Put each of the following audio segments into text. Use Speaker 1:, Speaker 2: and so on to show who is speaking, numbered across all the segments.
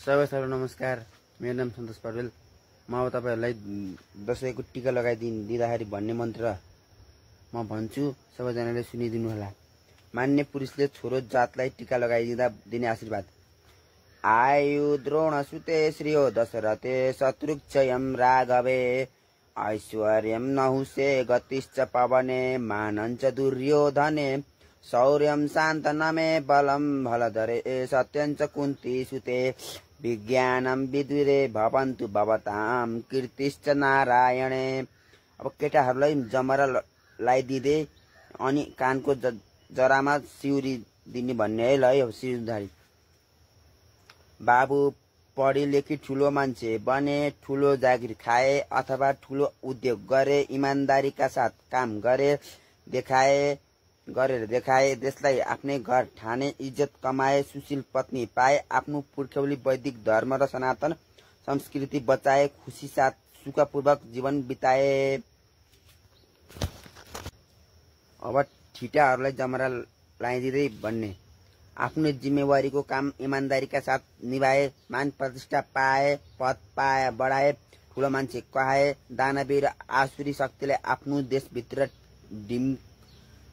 Speaker 1: सबैलाई नमस्कार। मेरो नाम सन्तोष पौडेल। म अब तपाईहरुलाई दशैंको टीका लगाइदिँदाखेरि भन्ने मन्त्र म भन्छु, सबैजनाले सुनिदिनु होला। मान्य पुरुषले छोरो जातलाई टीका लगाइदिँदा दिने आशीर्वाद। आयु द्रोण सुते श्रियो दशरथे शत्रुक्षयं राघवे ऐश्वर्यं नहुषे गतिश्च पवने मानञ्च दुर्योधने शौर्यं शान्तनमे बलं भलधरे सत्यञ्च कुन्ती सुते विज्ञानं विदुरे भवन्तु भवतां कीर्तिश्च नारायणे। अब केटाहरूलाई जमरा लगाइदिँदै अनि कानको जरामा सिउरी दिने भन्ने है। ल यो सिउरी बाबु पढे लेखी ठुलो मान्छे बने, ठुलो जागिर खाए अथवा ठुलो उद्योग गरे, इमानदारीका साथ काम गरेर देखाए, देशलाई आफ्नै घर ठाने, इज्जत कमाए, सुशील पत्नी पाए, आफ्नो पुर्ख्यौली वैदिक धर्म र सनातन संस्कृति बचाए, खुशी साथ सुखपूर्वक जीवन बिताए। अब ठिटाहरूलाई जमरा लगाइदिँदै भन्ने। आफ्नो जिम्मेवारीको काम इमानदारीका साथ निभाए, मान प्रतिष्ठा पाए, पद पाए, बढाए, ठुलो मान्छे कहाए, दानवीर आसुरी शक्तिले आफ्नो देशभित्र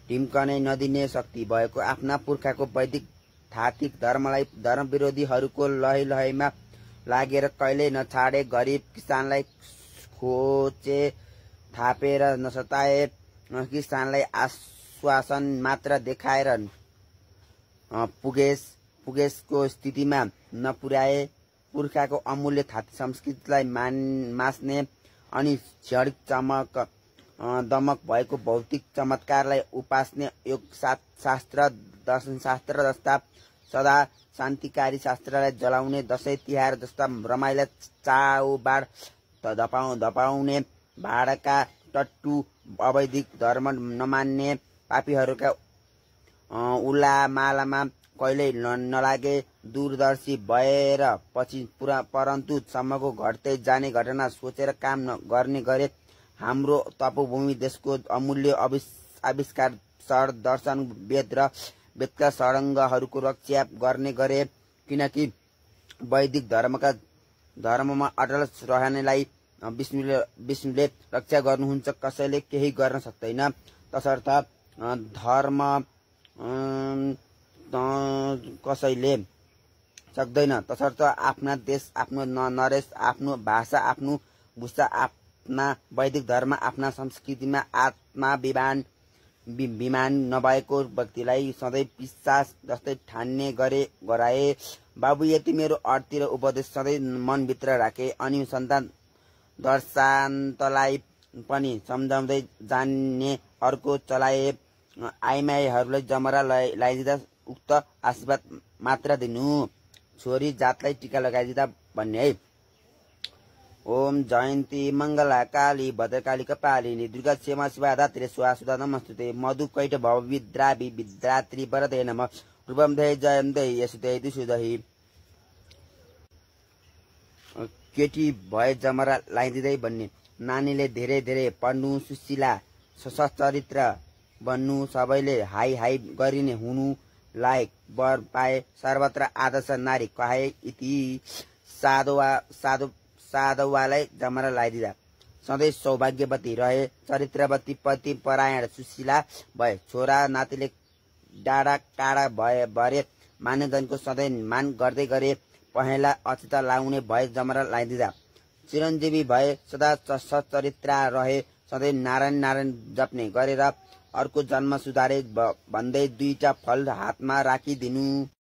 Speaker 1: ढिम्कनै नदिने शक्ति भएको, आफ्ना पुर्खाको वैदिक धार्मिक धर्मलाई धर्म विरोधीहरूको लहैमा लागेर कहिल्यै नछाडे, गरिब किसानलाई खोचे थापेर नसताए, किसानलाई आश्वासन मात्र देखाएर पुगेसको स्थितिमा नपुर्याए, पुर्खाको अमूल्य थाती संस्कृतिलाई मास्ने अनि क्षणिक चमक दमक भएको भौतिक चमत्कारलाई उपास्ने, योग शास्त्र दर्शनशास्त्र जस्ता सदा शान्तिकारी शास्त्रलाई जलाउने, दशैं तिहार जस्ता रमाइला चाडबाड धपाउने, भाडाका टट्टु अवैधिक धर्म नमान्ने पापीहरूका उल्लामालामा कहिल्यै नलागे, दूरदर्शी भएर पछि परन्तु सम्मको घट्दै जाने घटना सोचेर काम गर्ने गरे, हाम्रो तपोभूमि देशको अमूल्य आविष्कार शर दर्शन वेद र वेदका षडङ्गहरूको रक्षा गर्ने गरे, किनकि वैदिक धर्ममा अटल रहनेलाई विष्णुले रक्षा गर्नुहुन्छ, कसैले केही गर्न सक्दैन। तसर्थ धर्म कसैले सक्दैन। तसर्थ आफ्ना देश, आफ्नो नरेश, आफ्नो भाषा, आफ्नो भूषा, आफ्ना वैदिक धर्म, आफ्ना संस्कृतिमा आत्माभिमान नभएको व्यक्तिलाई सधैँ पिशाच जस्तै ठान्ने गराए। बाबु यति मेरो अर्थी र उपदेश सधैँ मनभित्र राखे अनि सन्तान दर्शान्तलाई पनि सम्झाउँदै जान्ने अर्को चलाए। आइमाईहरूलाई जमरा लगाइदिँदा उक्त आशीर्वाद मात्र दिनु। छोरी जातलाई टीका लगाइदिँदा भन्ने है। ओम जयन्ती मंगला काली भद्रकाली कपालिनी दुर्गा क्षेमा शिवा धात्री स्वाहा सुधा नमस्तुते मधु कैट भव विद्रावि विद्रात्री वरदे नमः रूपम दे जयम दे यसुदे दुसुदहि। केटी भए जमरा लगाइदिँदै भन्ने। नानीले धेरै धेरै पढ्नु, सुशीला सचरित्र बन्नु, सबैले हाई हाई गरिने हुनु, लायक वर पाए, सर्वत्र आदर्श नारी कहाए इति साधुवालाई जमरा लगाइदिँदा सधैँ सौभाग्यवती रहे, चरित्रवती, पति परायण सुशीला भए, छोरा नातिले डाँडा काँडा भरे, मान्यजनको सधैँ मान गर्दै गरे, पहेँला अक्षता लाउने भए जमरा लगाइदिँदा चिरञ्जीवी भए, सदा सचरित्रा रहे, सधैँ नारायण जप्ने गरेर अर्को जन्म सुधारे भन्दै दुईटा फल हातमा राखिदिनु।